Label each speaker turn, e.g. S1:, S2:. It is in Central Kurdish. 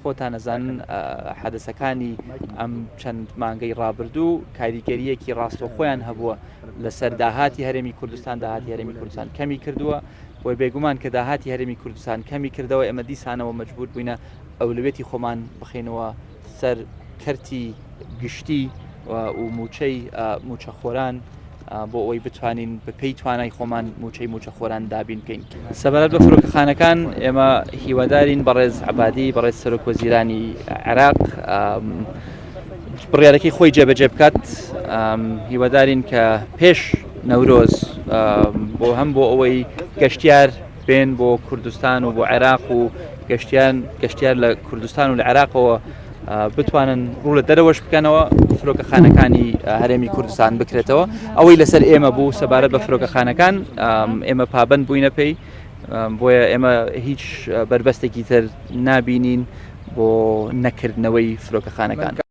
S1: خۆتان ئەزانن حەدەسەکانی ئەم چەند مانگەی ڕابردوو کاریگەریەکی ڕاستەوخۆیان هەبووە لەسەر داهاتی هەرێمی کوردستان داهاتی هەرێمی کوردستان کەمی کردووە بۆی بێگومان کە داهاتی هەرێمی کوردستان کەمی کردەوە ئێمە دیسانەوە مەجبور بووینە ئەولەوێتی خۆمان بخینەوە سەر کەرتی گشتی و موچەی موچەخۆران بۆ ئەوەی بتوانین بە پێی توانای خۆمان موچەی موچەخۆران دابین بکەین. سەبارەت بە فرۆکەخانەکان ئێمە هیوادارین بەڕێز عبادی بەڕێز سەرۆک وەزیرانی عێراق بڕیارەکەی خۆی جێبەجێ بکات هیوادارین کە پێش نەورۆز بۆ هەم بۆ ئەوەی گەشتیار بێن بۆ کوردستان و بۆ عێراق و گەشتیان گەشتیار لە کوردستان و لە عێراقەوە بتوانن ڕوو لە دەرەوەش بکەنەوە فرۆکەخانەکانی هەرێمی کوردستان بکرێتەوە ئەوەی لەسەر ئێمە بوو سەبارەت بە فرۆکەخانەکان ئێمە پابند بووینە پێی بۆیە ئێمە هیچ بربەستێکی تر نابینین بۆ نەکردنەوەی فرۆکەخانەکان.